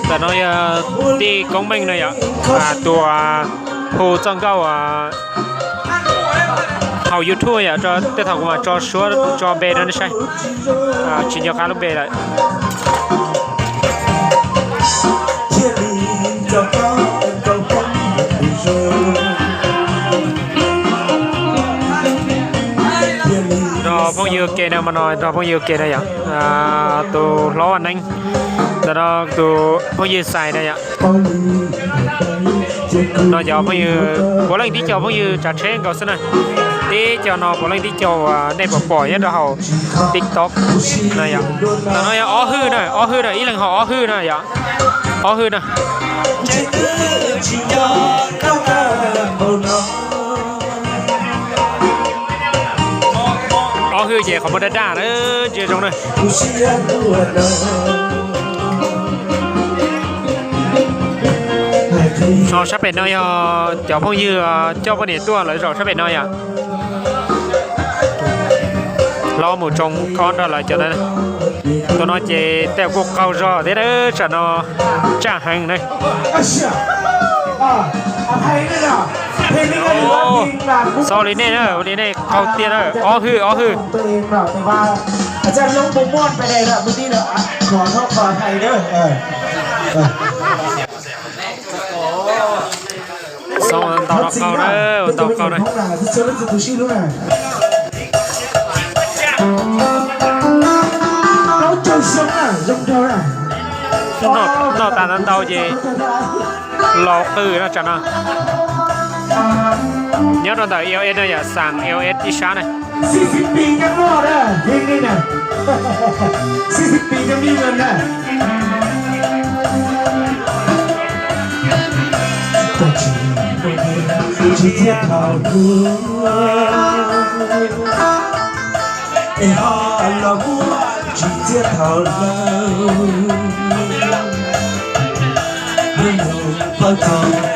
Ntawm no yog tij Koob Meej no yom, tus hu txoj nkauj hauv YouTube yom, tej thaum kuv mam tso suab tso npe rau nej saib, tsis nco qab lub npe lawm. Nrog phooj ywg ua ke no mas no, nrog phooj ywg ua ke no yom, tus hlob Vaj Neeb, ntawm no tus phooj ywg Xais na yom. No cov phooj ywg puav leej tib co phooj ywg tsav tsheb nkaus xwb na. Tib co no puav leej tib co nej pom pom nyob rau hauv TikTok na yom. Ntawm no yog Ob Hwj na, Ob Hwj na, ib leeg hauv Ob Hwj na yom. Ob Hwj na. Ob Hwj ces qhov muag daj daj na, ntsia zoo na. Zaum sab pem no yog cov phooj ywg coj poj niam tuaj lawv zaum sab pem no yom. Hlob mus tsoo khob nrog lawv cov ntawd. Tus no ces tej zaum kuj qaug zog thiab na, tsam no tsaj heev na. Xav li nej na, li nej qaug tiag na, Ob Hwj, Ob Hwj. Xav ntau no qaug na, ntau qaug na. Noj tas ntau ntau ces laus qw no tsam no. Nyob rau ntawm L S no yom, xeev L S ib sab na. Tsis txiaj thaum ub, es ho los muaj tsis txiaj thaum lawm. Hnub nyoog paub txog